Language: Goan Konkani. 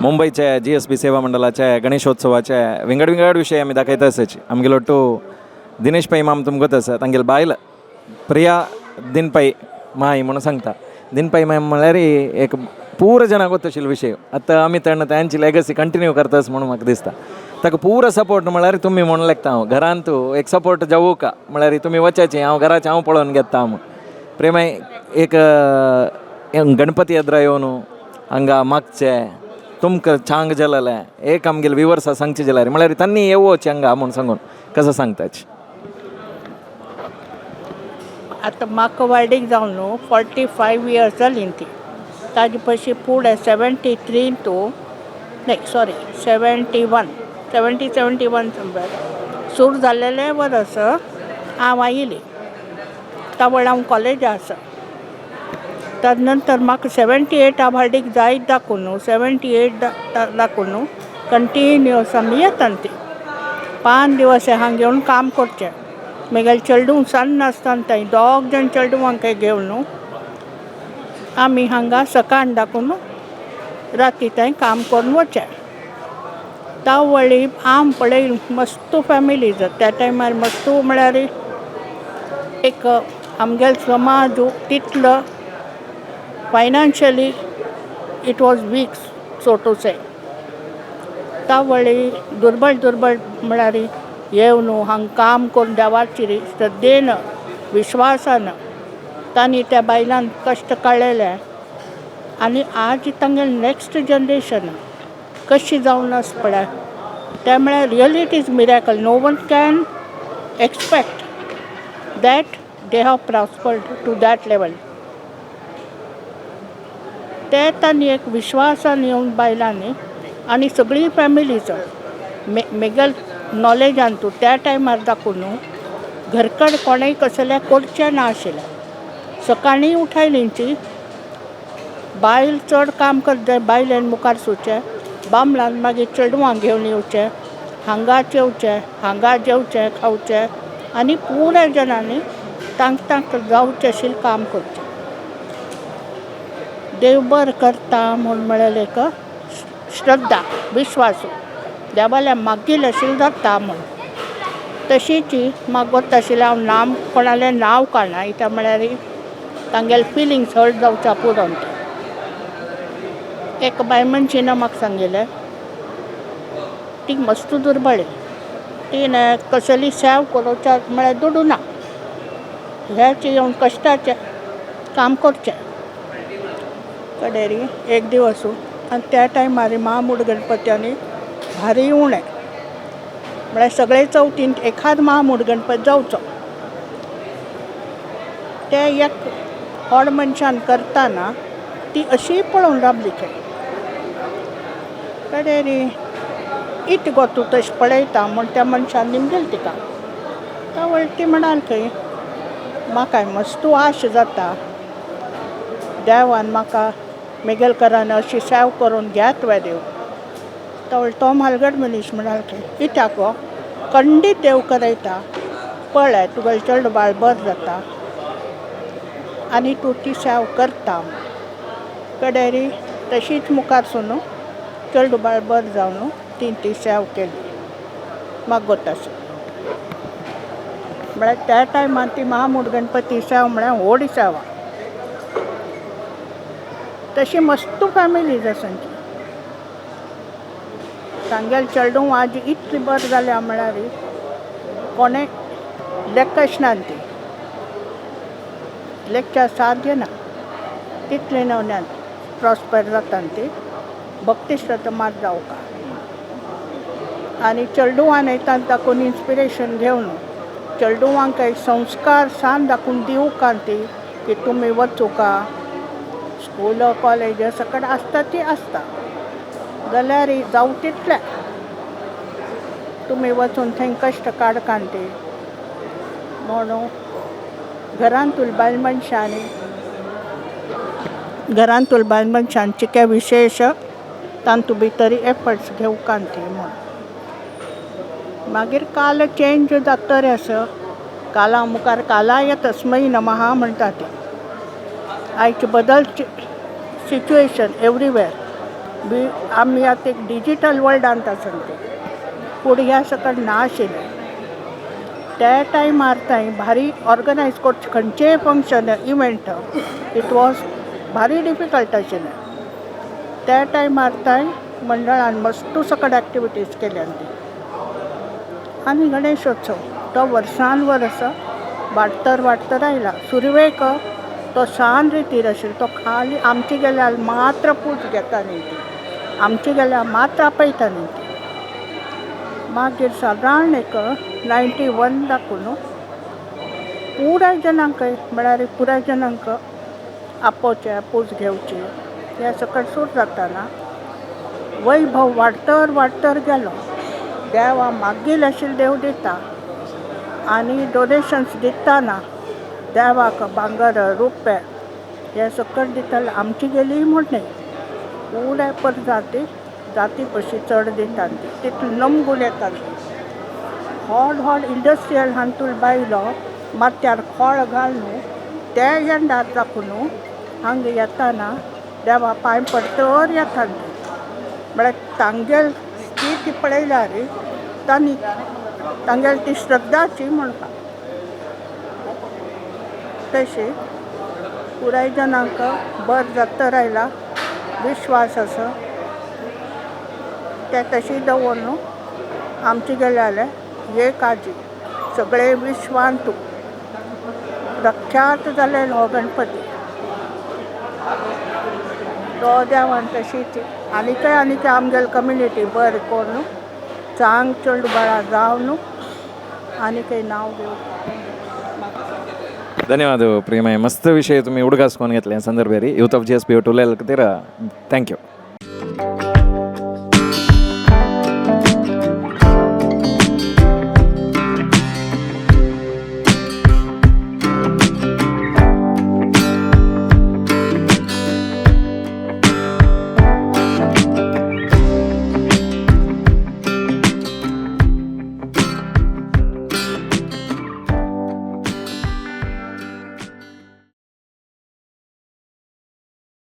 मुंबयचे जीएसबी सेवा मंडळाचे गणेशोत्सवाचे विंगड विंगड विशय आमी दाखयता आसाची. आमगेलो टू दिनेश पै माम तुमकां आसा, तांगेले बायल प्रिया दिन पै माय म्हणून सांगता. दिन पै माय म्हळ्यार एक पुरो जणांक गोत आशिल्लो विशय. आतां आमी तेन्ना तांची लेगसी कंटिन्यू करतास म्हणून म्हाका दिसता. ताका पुरो सपोर्ट म्हळ्यार तुमी म्हणून लेखता हांव. घरांत एक सपोर्ट जावूं का म्हळ्यार तुमी वचाची, हांव घराचें हांव पळोवन घेता म्हूण. प्रेमाय एक गणपती येद्रा येवन हांगा मागचे तुमकां चांग जालेलें एक आमगेले विवर्सा सांगचे जाल्यार म्हळ्यार तांणी येवचे हांगा म्हूण सांगून कसो सांगताच? आतां म्हाका वायडीक जावन न्हू 45 इयर्स जालीं ती. ताजे पयशीं फुडें 73 तूं न्हय, सॉरी, 71, 70, 71 समज सुरू जाल्लेलें वरस हांव आयिल्ली. तावळ हांव कॉलेजा आसा. ताजे नंतर म्हाका 78 हांव वार्डीक जायत दाखोवन न्हू, 78 दाखोवन न्हू कंटिन्युअस आमी येता ती. 5 दिवस हांगा येवन काम करचें. मागीर चेडूं सन्न आसतना थंय दोग जाण चेडवांक घेवन न्हू आमी हांगा सकाळ दाखोवन राती थंय काम करून वचचें. तावळी आम पळय मस्त फॅमिली त्या टायमार. मस्तू म्हळ्यार एक आमगेलो समाज तितलो financially it was weak, so to say. तावळी दुर्बळ दुर्बळ म्हळ्यार येवन हांगा काम करून देवाची श्रद्धेन विश्वासान तांणी त्या बायलान कश्ट काडलेले आनी आज तांगेले नेक्स्ट जनरेशन कशी जावन आसा पळय ते म्हळ्यार really it is miracle. No one can expect that they have prospered to that level. ते तांणी एक विश्वासान येवन बायलांनी आनी सगळी फॅमिलीचो मे मेगल नॉलेजान तूं त्या टायमार दाखोवन न्हू घरकड कोणेय कसलें करचें ना आशिल्लें. सकाळीं उठायलींची बायल चड काम करता, बायलेन मुखार सरचें, बामलान मागीर चेडवांक घेवन येवचें, हांगाच येवचें, हांगा जेवचें खावचें आनी पुराय जणांनी तांक तांक जावचें आशिल्लें काम करचें. देव बरें करता म्हूण म्हळ्यार एक श्रद्धा विश्वास, देवाल्या मागील आशिल्लें जाता म्हूण. तशीच म्हाका गोत्ता आशिल्लें. हांव नाम कोणालें नांव काडना कित्याक म्हळ्यार तांगेले फिलिंग्स हर्ट जावच्या पुरो. एक बायल मनशेन म्हाका सांगिल्लें, ती मस्त दुर्बळ, ती कसली सेव करोवच्या म्हळ्यार दुडू ना, हेच येवन कश्टाचें काम करचें. कडेरी एक दिवस आनी त्या टायमार महामूड गणपती आनी भारी उणें म्हळ्यार सगळे चवथीन एखाद महामूड गणपती जावचो. ते एक व्हड मनशान करतना ती अशी पळोवन राबली खंय. कडेरी it go तूं तशें पळयता म्हूण त्या मनशान निमगील तिका. तवळ ती म्हणाल खंय, म्हाका मस्तू आश जाता, देवान म्हाका मेगेलकरान अशी सेव करून घेत वे देव. तवळ तो म्हालगड मनीस म्हणाल खंय, कित्याक गो? खंडीत देव करयता, पळय तुगेलें चेडो बाळ बरें जाता आनी तूं ती सेव करता. कडेरी तशीच मुखार सरून चेडूं बाळ बरें जावन ती ती सेव केली. म्हाका गोत आसा म्हळ्यार त्या टायमार ती महामूड गणपती सेव म्हळ्यार व्हड सेवा. तशी मस्त फॅमिलीज आसा तांगेले चेडूं आज इतलें बरें जाल्या म्हळ्यार कोणें लेखच ना, ती लेखच्या साध्य ना तितलें नवन्यान प्रॉस्पर जाता ती भक्ती श्रद्धा मात जावका. आनी चेडवान येता दाखोवन इन्स्पिरेशन घेवन चेडवांक एक संस्कार सान दाखोवन दिवका ती की तुमी वचूका स्कूल कॉलेज सकट आसता ती आसता जाल्यार जावं तितलें तुमी वचून थंय कश्ट काडका ती म्हणून घरांतूल बायल मनशांनी घरांतूल बायल मनशांची काय विशेश तांतू भितर एफर्ट्स घेवका ती म्हूण. मागीर काल चेंज जातरे आसा, काला मुखार कालाय तस्मै नमः म्हणटा ती. आयचे बदल सिच्युएशन एवरीवेर. बी आमी आतां एक डिजीटल वर्ल्डांत आसा ते, पूण ह्या सकट ना आशिल्लें. त्या टायमार थंय भारी ऑर्गनायज करचें खंयचेय फंक्शन, इवेंट, it was भारी डिफिकल्ट आशिल्लें. त्या टायमार थंय मंडळान मस्तू सकट एक्टिविटीज केल्यान ती. आनी गणेशोत्सव तो वर्सान वर्स वाडतर वाडतर आयला. सुरवेक तो सान रितीर आशिल्लो. तो खाली आमचे गेल्यार मात्र पूज घेता न्ही ती, आमचे गेल्यार मात्र आपयता न्ही ती. मागीर सादारण एक 91 दाखोवन पुराय जणांक, म्हळ्यार पुराय जणांक आपोवचें, पूज घेवची, हें सकट सुरू जाताना वैभव वाडतर वाडतर गेलो. देवा मागील आशिल्लें देव दिता आनी डोनेशन्स दिताना देवाक भांगर, रुपें हें सकट दिताले. आमची गेली म्हूण न्ही, पुराय पर जाती जाती पशी चड दिता ती, तितून नमगून येता ती. व्हड व्हड इंडस्ट्रियल हांतूल बायलो माथ्यार खोळ घालून ते येंडार दाखोवन हांगा येताना देवा पांय पडतर येता ती. म्हळ्यार तांगेल ती पळयल्यार तांणी तांगेली ती श्रद्धाची म्हणटा तशी पुराय जणांक बर जाता रायला विश्वास आसा. ते तशी दवरून आमचे गेल्याले एक आजी सगळे विश्वांतू प्रख्यात जालेलो हो गणपती. तो देवान तशीच आनीकय आनीकय आमगेले कम्युनिटी बरें करून चांग चेडूं बाळां जावन आनीकय नांव घेवपाक. धन्यवाद प्रियमाय, मस्त विषय तुम्ही उडगास कोण घेतले संदर्भेरी यूथ ऑफ जीएसपी टुलेल खातीर. Thank you.